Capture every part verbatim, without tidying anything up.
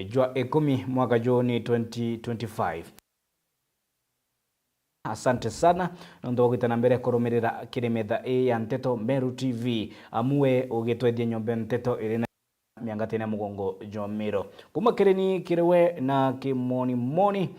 jwa ikumi mwaka juu ni twenty twenty-five. Asante sana nontu bwa gwita na mbere kurumirira kiri metha ii ya nteto Meru T V, amu we ugitwethia nyomba ya nteto iri na miangatene ya mugongo jwa Meru. Kuma kiri ni kiri we na kimoni moni,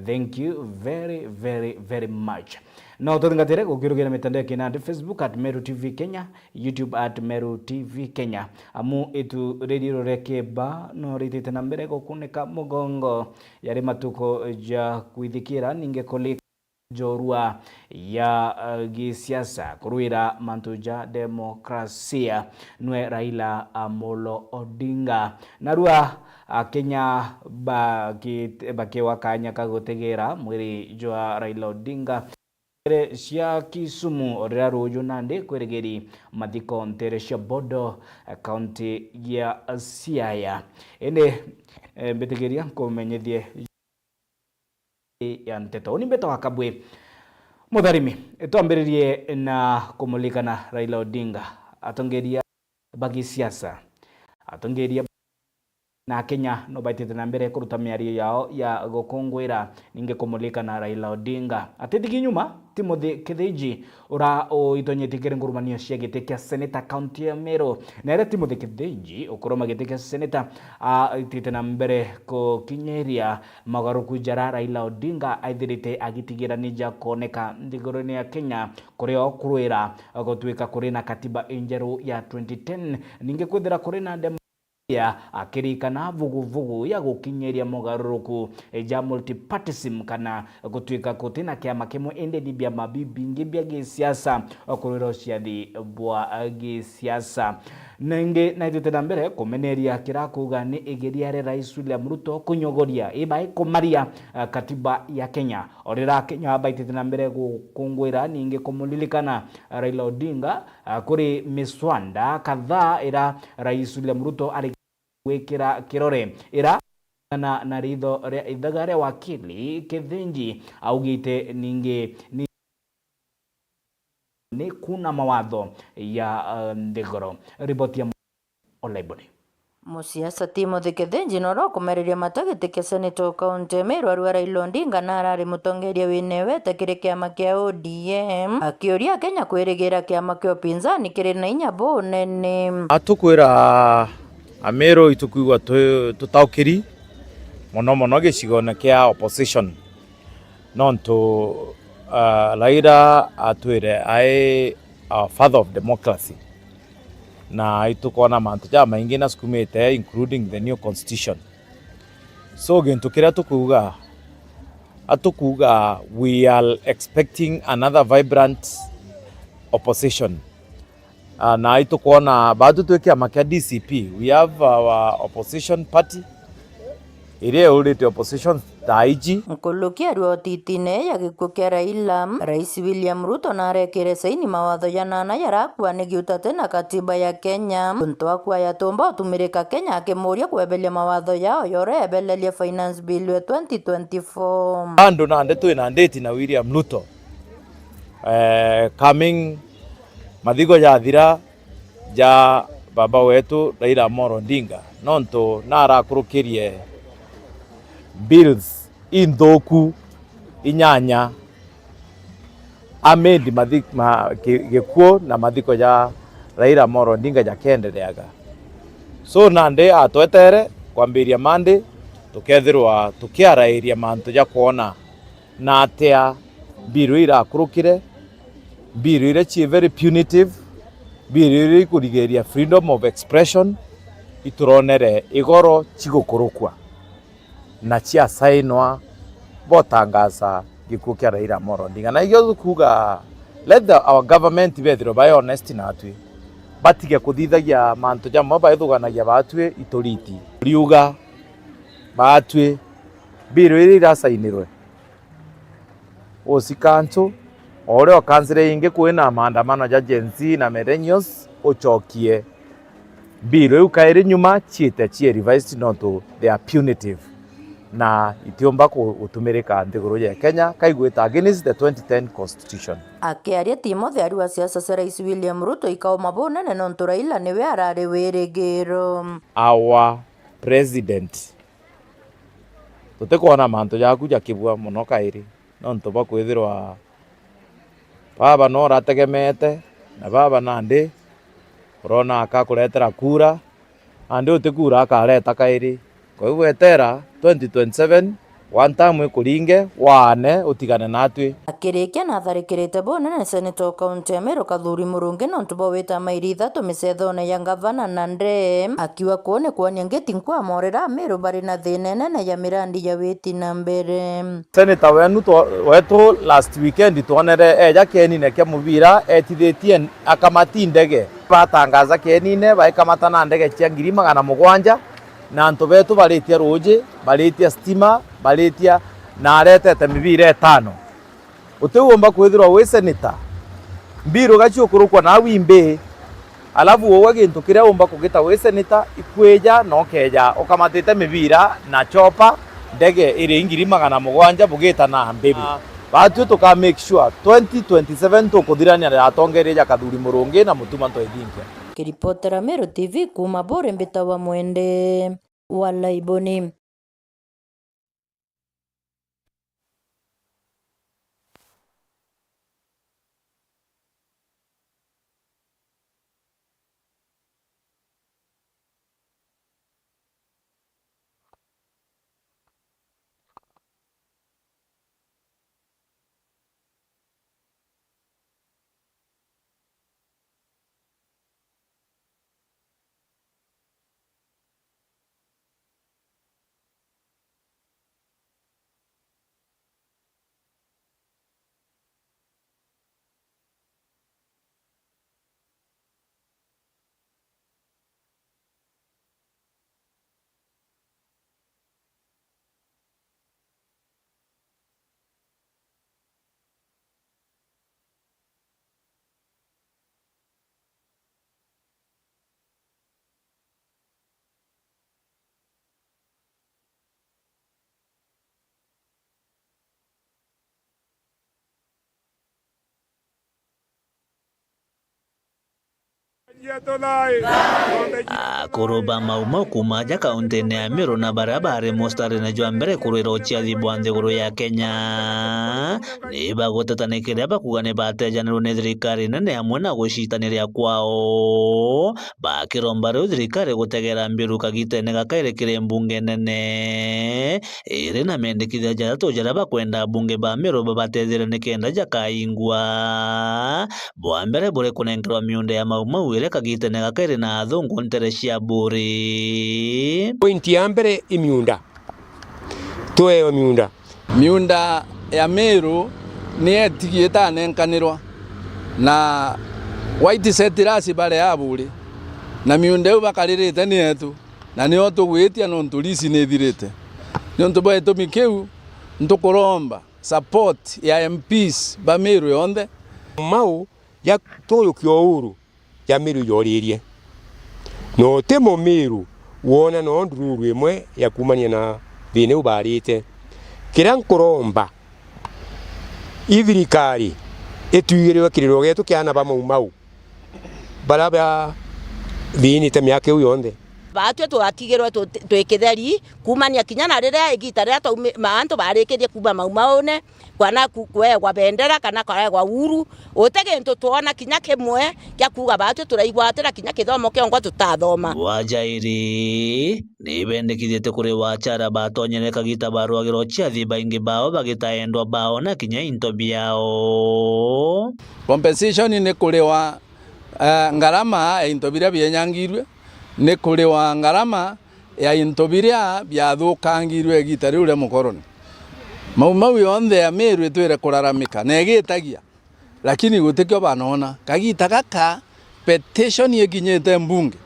thank you very, very, very much. No tuthingatire gukirugira mitandao ya kinandi, Facebook at Meru T V Kenya, YouTube at Meru T V Kenya. Amu itu riri rurekeba no ritite na mbere gukunika mugongo. Yari matuko ja kwithikira ningi kulika njorua ya, eh, gisiasa kurwira mantu ja demokrasia nwe Raila Amolo Odinga. Narua Akenya baki-, bakiwa kanya ka gutegera mwiri jwa Raila Odinga ntere cia Kisumu, o riria ruju nandi kwirigiri mathiko ntere cia Bondo, eh, kaunti ya Siaya. Indi, eh, mbitikiria nkumenyithie ya nteto. Uni mbetagwa Kabwe Mutharimi. Twambiririe na kumulikana Raila Odinga. Atongeria ba gisiasa, atongeria na Akenya no baitite na mbere kuruta miario yao ya gukungwira ningi kumulikana Raila Odinga. Atithigi nyuma, Timothy Kithinji, ura uitonyetie kiri ngurumanio cia giti kia seneta kaunti ya Meru. Na iria Timothy Kithinji ukuruma giti kia seneta aitite na mbere kukinyiria mogaruruku jara Raila Odinga aithirite agitigira ni ja kuoneka nthigurune ya Kenya, kuria okurwira gutuika kuri na katiba injeru ya twenty ten, ningi kwithira kuri na dem- ya akirikana vuguvugu ya gukinyiria mogaruruku ja multipartism, kana gutuika guti na kiama kimwe indi ni biama bibingi bia gisiasa kurwira uciathi bwa gisiasa. Ningi naitite na mbere kumeneria kira kuuga ni igeria ria Rais William Ruto kunyogoria ibai kumaria, eh, katiba ya Kenya. O riria Akenya baitite na mbere gukungwira ningi kumulilikana, eh, Raila Odinga, ah, kuri miswanda kadhaa ira Rais William Ruto ari gwikira kirore, ira na, na ritho ria ithaga ria wakili Kithinji augite ningi ni, ni kuna mawatho ya, ah, nthiguru. Riboti ya Olaiboni. Musiasa Timothy Kithinji noro kumereria mata giti kia seneta o kaunti ya Meru arua Raila Odinga na arari mutongeria wine wete kiri kiama kia O D M, akiuria Akenya kwirigira kiama kia upinzani kiri na inya bunene. Atukwira Ameru itukwigua tu-, tutaukiri mono mono gicigone kia opposition, nontu, ah, Raila atwire ai our father of democracy. Na itukwona mantu jamaingi na sukumite, including the new constitution. So, gintu kiria tukuuga, atukuuga we are expecting another vibrant opposition. Ah, na itukwona batu twi kiama kia D C P, we have our opposition party, iria iurite opposition thaa iji. Nkuruki arua utitine ya gikuu kia Raila, Rais William Ruto narekire saini mawatho janana jarakuanigia utate na katiba ya Kenya. Untu akua yatumba utumirika Kenya akimuria kweberia mawatho yao yore ebeleria Finance Bill ya twenty twenty-four. Andu nandi twi na nditi na William Ruto, eh, coming mathigo jathira ja baba wetu Raila Amolo Odinga, nontu narakurukirie bills inthuku inyanya, amend mathi-, ma-, gi-, gikuo na mathiko ja Raila Amolo Odinga jakiendereaga. So, nandi atwetere kwambiria Monday, tukethirwa tukiarairia mantu ja kwona na atia bill irakurukire, bill iria cii very punitive, bill iria ikurigiria freedom of expression, ituronere igoro cigukurukwa na ciasainwa botangaza gikuo kia Raila Amolo Odinga. Na igio tukuuga, let the, our government bethirwe bai honest natwi, batige kuthithagia mantu jamwe baithuganagia batwi ituriti. Riuga batwi bill iria irasainirwe ucikancu, o uria ukancire ingi kwina maandamano ja Gen Z na millennials, ucokie bill iu kairi nyuma, ciite cie revised nontu they are punitive na itiumba ku-, gutumirika nthiguru ya Kenya kaigwita against the twenty ten constitution. Akiaria Timothy arua siasa cia Rais William Ruto ikauma bunene nontu Raila niwe arari wirigiro. Our president Tutikwona mantu jaku jakibua mono kairi, nontu bwa kwithirwa baba no urategemeete, na baba nandi urona akakuretera kura, nandi uti kura akareta kairi. Kwa hivyo etera twenty twenty-seven, one time ikuringe, waane, utigane natwi. Akirikia na atharikirite bunene seneta o kaunti ya Meru Kathuri Murungi nontu bwa gwita mairi ithatu micethone ya ngavana na ndee, akiuga kuu ni kwonia ngiti nkwamorera Ameru bari na thina inene ya mirandi ya witi na mbere. Seneta wenu twa-, wetu last weekend twonere eja kienine kia mubira etithitie akamati ndege. Batangaza kienine, baikamata na ndege cia ngiri magana mugwanja, na antu betu baritia ruuji, baritia stima, baritia, na aretete mibira itano. Utiumba kwithirwa wi seneta, mbiru gaciukurukwa nawe imbi, alafu uwe gintu kiria umba kugita wi seneta, ikwija na ukeja ukamatite mibira na chopa, ndege iri ngiri magana mugwanja bugita na mbibi. Batwi tuka make sure twenty twenty-seven tukuthirania na atongeria ja Kathuri Murungi na Mutuma Ntwaithinkia. Kiripotera Meru T V kuuma Buuri, mbitawa Mwende wa Laiboni. Akuru ba Mau Mau kuuma aja kauntine ya Meru na baria baari mustarine jwa mbere kurwira uciathi bwa nthiguru ya Kenya, ni baguteta ni kiria bakuuga ni batejanirwe ni thirikari nene amwe na gucitaniria kwao, bakiromba riu thirikari gutegera mbiru kagitene gakairi kiri mbunge nene, iri na mendekithia jathatu jaria bakwenda abunge ba Meru babatethire nikenda jakaingwa. Bwa mbere buri kunenkerwa miunda ya Mau Mau iria kagitene gakairi na athungu ntere cia Buuri. Point ya mbere i miunda. Twewe miunda. Miunda ya Meru ni etigi itanenkanirwa na White Settlers bari a Buuri, na miunda iu bakaririte ni yetu, na nio tugwitia nontu lease ni ithirite. Niuntu bwa gitumi kiu, ntukuromba support ya M Ps ba Meru yonthe. Mau ja tuyukia uuru ja Meru ijoririe. Na uti Mumiru wona no ndururu imwe ya kuumania na thina iu barite. Kiria nkuromba, i thirikari itwigirwe kiriro gietu kia aana ba Mau Mau baria bathinite miaka iu yonthe. Baatwi twatigirwe tu-, twi kitheri kuumania kinya na riria igita riria twaumi-, ma-, antu barikirie kuuma Mau Maune, kana ku-, kuegwa bendera, kana kwaegwa uhuru. Uti gintu twona kinya kimwe kia kuuga baatwi turaigwatira kinya kithomo kiongwa tutathoma. Bwa jairi, ni bendekithite kuri wacara batonyere kagita barwagirwa ciathi baingi bao bagita endwa bao na kinya into biao. Compensation ni kuriwa, eh, ngarama ya into biria bienyangirue, ni kuriwa ngarama ya into biria biathukangirue igita riu ria mukoroni. Mau Mau yonthe ya Meru itwire kuraramika na igitagia, lakini gutikio banona. Kagita gaka petition ikinyite mbunge,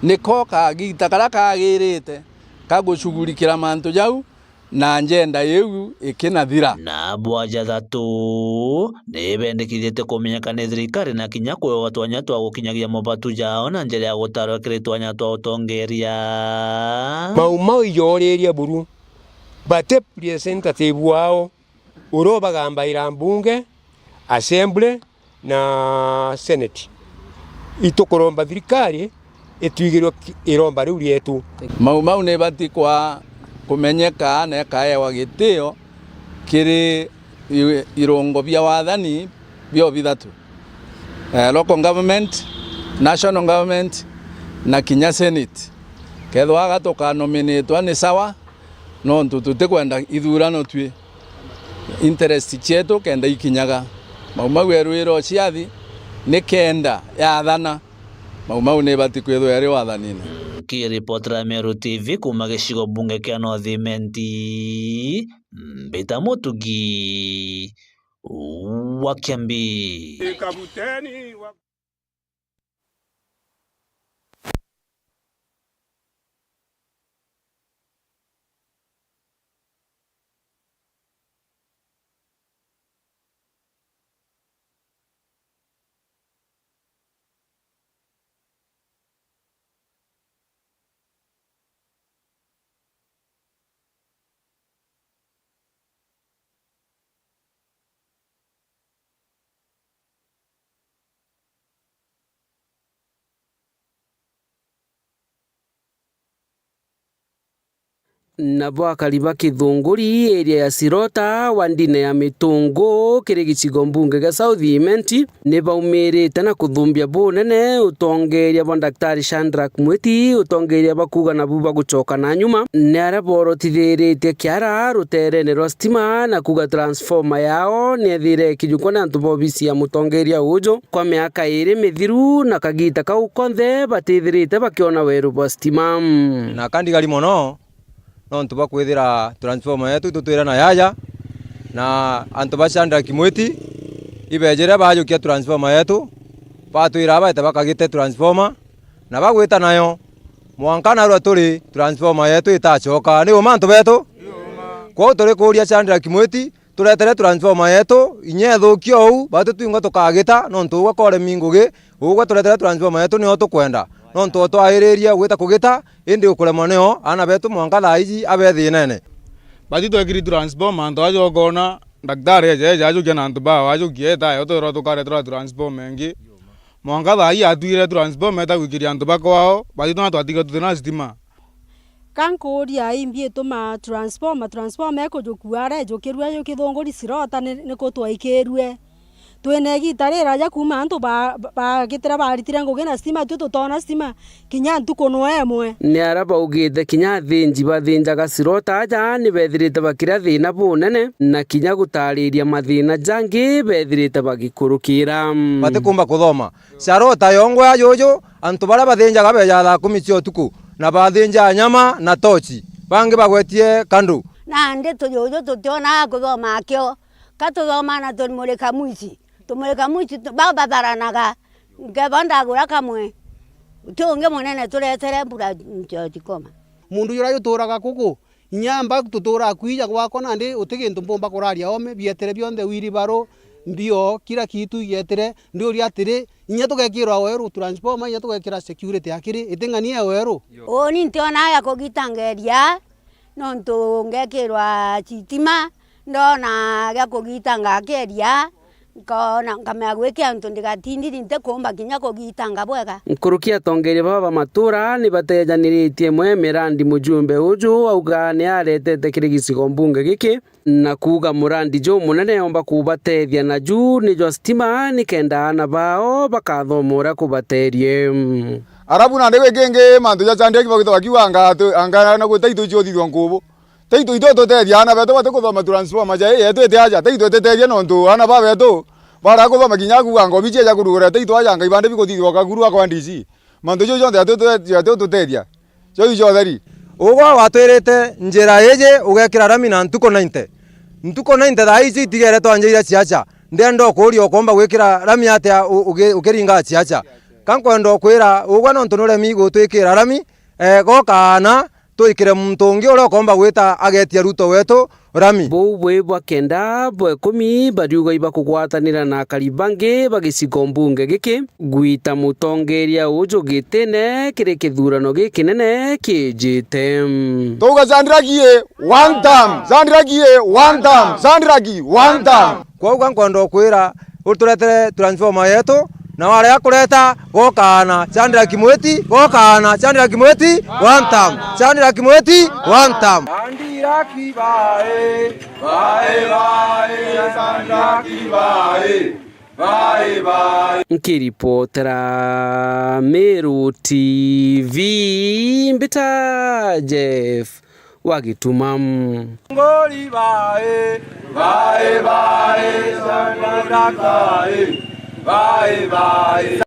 niko kagita karia kagirite ka gushughulikira mantu jau na njenda iu ikinathira. Na bwa jathatu, ni bendekithite kumenyeka ni thirikari na kinya kwewa twanya twa gukinyagia mobatu jao na njira ya gutarwa kiri twanya twa utongeria. Mau Mau ijoririe buru, bati representative wao uria ubagambaira mbunge, assembly, na senate. Itukuromba thirikari itwigirwe ki-, iromba riu rietu. Mau Mau ni ibati kwa kumenyeka na ikaewa gitio kiri i-, irungo bia wathani bio bithatu, eh, local government, national government na kinya senate. Kethwa aga tukanominitwa ni sawa, nontu tutikwenda ithurano twi, interest cietu kenda ikinyaga. Mau mau erwirwo ciathi ni kenda yathana. Mau mau ni ibati kwithwa iri wathanine. Kiripotera Meru T V kuuma gicigo bunge kia North Imenti, mbita Mutugi wa Kiambi. Nabo akari ba Kithunguri, area ya Sirota, wandine ya Mitungu, kiri gicigo mbunge gia South Imenti, ni baumirite na kuthumbia bunene utongeria bwa Daktari Shadrack Mwiti, utongeria bakuuga nabu bagucoka na nyuma. Ni aria borotithiritie kiara ruteerene rwa stima na kuuga transformer yao ni ethire ikijukwa ni antu ba obisi ya mutongeria uju kwa miaka iiri mithiru, na kagiita kau konthe batithirite bakiona weru bwa stima. Na ka ndigari mono, nontu bwa kwithira transformer yetu itutwire na yaja, na antu ba Shadrack Mwiti ibejire bajukia transformer yetu, batwira baete bakagite transformer, na bagwita nayo, mwanka narua turi transformer yetu itacoka. Ni uma antu betu? Kwou turi kuuria Shadrack Mwiti, turetere transformer yetu, inya ithukia uu, batu twingwa tukagita, nontu ugwe koremi ngugi, ugwe turetere transformer yetu nio tukwenda. Nontu o twairirie gwita kugita, indi ukuremwa nio, aana betu mwanka thaa iji abe thinene. Bati twekiri transformer, antu aja ukoona, daktari eja, eja ajukia na antu bao, ajukia eta, yo twirwa tukareterwa transformer ingi. Mwanka thaa ii atwire transformer eta gwikiria antu ba kwao, bati tuna twatigwe tutina stima. Ka nkuuria, imbi ituma transformer, transformer ikujukua ara ijukirue yu Kithunguri Sirota ni, niku twaikirue? Twina igiita riraja kuuma antu ba, ba, bagitire baritire ngugi na stima, tui tutoona stima kinya ntuku nwa imwe. Ni ara baugite kinya athinji bathinjaga Sirota aja ni bethirite bakiria thina bunene, na kinya gutaariria mathina jangi bethirite bagikurukira. Batikumba kuthoma. Sirota yongwa ya juju, antu baria bathinjaga beejaga thaa kumi cia utuku, na bathinjaga nyama na tochi, bangi bagwetie kandu. Nandi tujuju tutionaga kuthoma akio, ka tuthoma na tumurika mwici, tumurika mwici tu-, ba batharanaga, nkeba ndagura kamwe, uti ungi munene turetere mbura ncio tikoma. Mundu juria juturaga kuku, inya mba tuturaa kwija gwakwa nandi uti gintu mpumba kuraria oome, bietire bionthe wheelbarrow, mbio, kila kitu igietire. Ndiuria atiri, inya tugekirwa weru transformer, inya tugekira security akiri, iting'ania weru? Uuni ntionaa gia kugitanga iria, nontu ngekirwa chitima, ndona gia kugitanga akiria, nkona, nkamenya gwikia antu ndigatindiri ntikumba kinya kugitanga bwega. Nkuruki atongeria baba ba matura ni batejaniritie imwe mirandi mujumbe uju auga ni aretete kiri gicigo mbunge giki, na kuuga murandi jumunene yomba kubatethia naju ni jwa stima, nikenda aana bao bakathoma uria kubaterie. Arabu nandi gwi kingi mantu ja Chandeki bagwita bakiuga anga atu-, anga na gwita itu icio uthithua nkubu. Taitu itu tutethia aana betu batikuthoma transformer ja ii yetu iti aja. Taitu ititethia nontu aana ba betu bara kuthoma kinya kuuga ngobi cia ja kurugura taitu aja anga ibande bikuthithua kaguru akwa D C. Mantu jau jonthe ati tutethia. Cio icio utheri. Ugwe watwirite njira iji ugekira rami na ntuku ninety. Ntuku ninety thaa ici itigere twanjiria ciaca. Ndienda ukuuria ukomba gwikira rami atia u-, ugi-, ukiringa ciaca. Ka nkwenda ukwira ugwe nontu nuremi gutwikira rami, eh, goka aana twikire muntu ungi uria ukomba gwita agetia Ruto wetu rami. Buu bwi bwa kenda bwa ikumi bariuga ibakugwatanira na akari bangi ba gicigo mbunge giki gwita mutongeria uju gitine kiri kithurano gikinene kiijite. Tuuga Chandraki ye one term, Chandraki ye one term, Chandraki one term. Kwou ga nkwenda ukwira uturetere transformer yetu, na warega kureta, gokaana Chandraki Mwiti, gokaana Chandraki Mwiti one term, Chandraki Mwiti one term. Jaki bae, bae, bae, Jaki bae, bae, bae. Nkiripotera Meru T V, mbita Jeff wa Gituma. Ngori bae, bae, bae, Jaki bae, bae, bae.